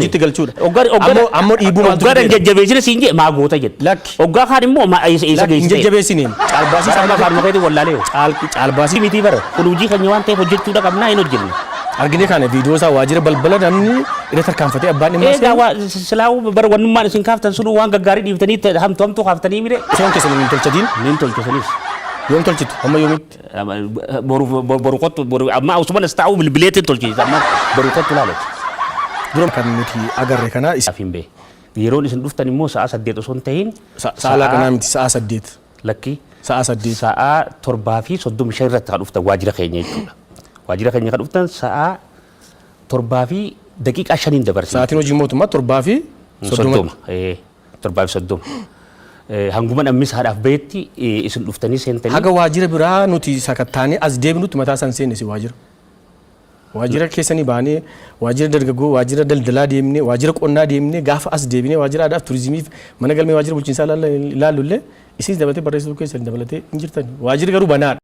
Hojiitti galchuudha. Ammoo dhiibuu maaltu Hoggaa fideera? jajjabeessine siin jee maa goota jedhe. Lakki. Hoggaa kaan immoo eessa Lakki hin geessite? jajjabeessine. Caalbaasii Bara amma faanuma keetiin wallaalee. Caalbaasii Miti bara kun hojii keenya waan ta'eef hojjechuudha qabnaa, hin hojjenne. Argine kana viidiyoo isaa, waajjira balbala namni irra tarkaanfatee abbaan dhimmaa Egaa waa silaa'uu bara wannummaan isin kaaftan sunuu waan gaggaarii dhiiftanii hamtu hamtuu kaaftanii mire. Osoon keessan hin tolchatiin. Niin tolchisanis. Yoom tolchitu? Hamma yoomitti? Boru, boru kottu. Boru amma osuma as taa'uu bilbileetiin tolchisa, amma boru kottu laalati. Dura kan nuti agarre kana Isaaf hin beeku. Yeroon isin dhuftan immoo sa'a 8 osoo hin ta'in Sa'a kanaa miti, sa'a 8. Lakki. Sa'a 8. Sa'a 7:35 irratti kan dhuftan waajjira keenya jechuudha. Waajjira keenya kan dhuftan sa'a 7:05n dabarsine. Sa'aatiin hojii mootummaa 7:30. 30. 7:30. Hanguma namni saadhaaf bahetti isin dhuftanii seentanii. Haga waajjira biraa nuti sakattaanee as deebinutti mataa isaan seenne si waajjira. Waajjira keessanii baanee waajjira dargaggoo, waajjira daldalaa deemnee, waajjira qonnaa deemnee, gaafa as deebinee waajjira aadaa fi turizimiif mana galmee waajjira bulchiinsaa ilaallu illee isinis dabalatee barreessituu keessan dabalatee hin jirtan. Waajjirri garuu banaadha.